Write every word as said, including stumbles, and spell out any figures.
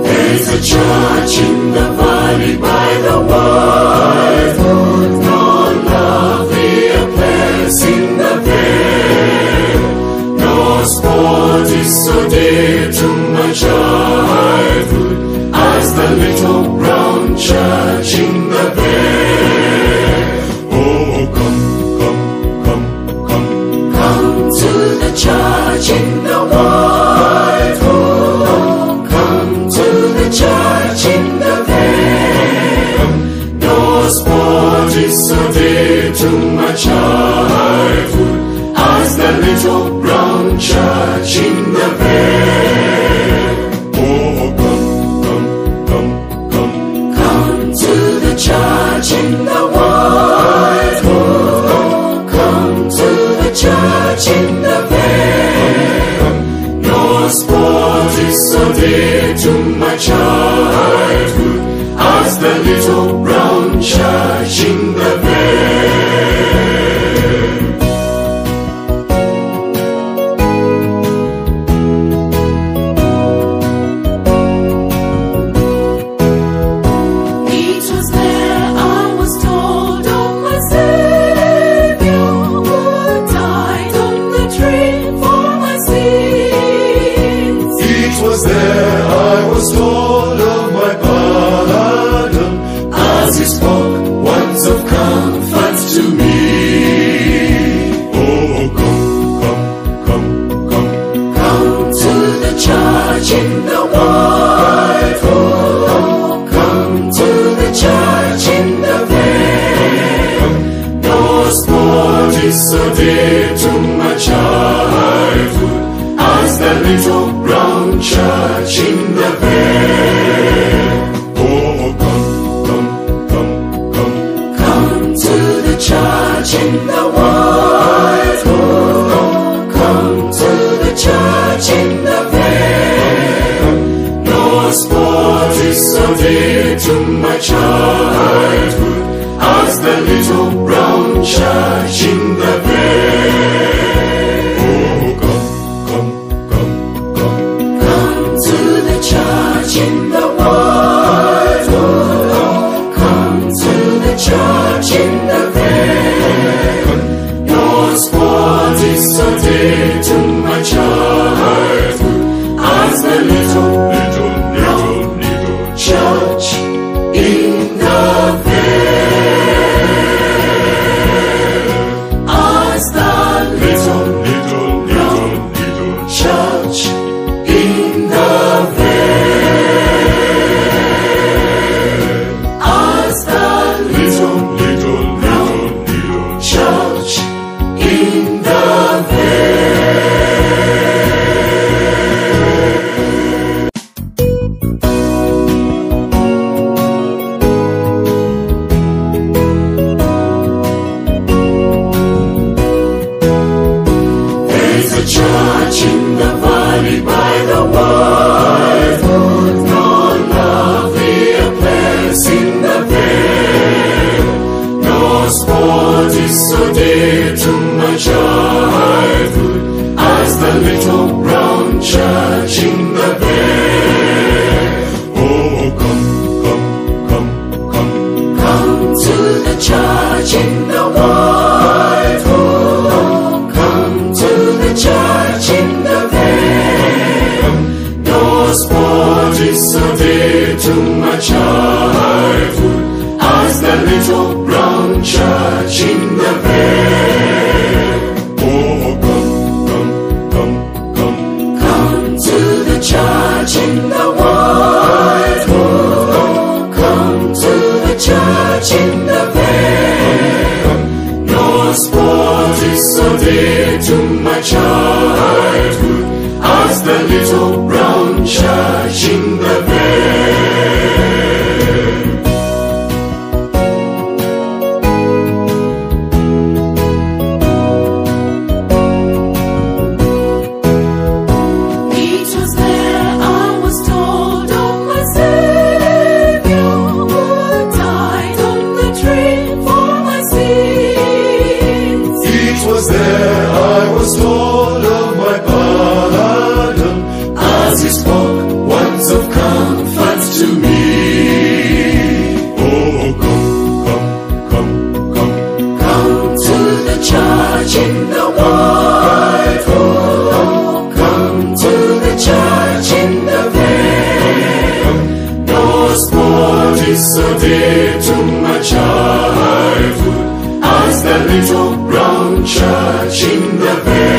There's a church in the valley by the wide wood, no lovelier place in the vale. No spot is so dear to my childhood as the little brown church in the vale. Oh, come, come, come, come, come to the church in the white hall. Come to the church in the vale. No spot is so dear to my childhood as the little brown church in the vale. Oh, come, come, come, come, come to the church in the white hall. Come to the church in the vale. No spot is so dear to my childhood as the little brown church in the vale. It was there I was told of my Savior who died on the tree for my sins. It was there I was told of my pardon as he spoke words of comfort to me. Oh, come, come, come, come, come to the church in the white hall. Come to the church in the vale. No spot is so dear to my childhood as the little brown church in the vale. Oh, come, come, come, come, come to the church in the white hall. Come to the church in the vale. No spot is so dear to my childhood as the little brown church in the vale. Oh, come, come, come, come, come to the church in the white hall. Come to the church in the vale. No spot is so dear to my childhood as the little, little, little, little church in the vale. As the little, little, little, little church in the vale. As the little, little, little, little church in the vale. There's a church in the valley by the wide wood, no lovelier place in the vale. No spot is so dear to my childhood as the little brown church in the vale. Oh, come, come, come, come, come to the church in the white hall. Come to the church in the vale. No spot is so dear to my childhood as the little brown church in the vale. Oh, come, come, come, come, come to the church in the white hall. Come to the church in the vale. No spot is so dear to my childhood as the little brown church in the vale. It was there I was told of my Savior who died on the tree for So dear to my childhood, as the little brown church in the valley.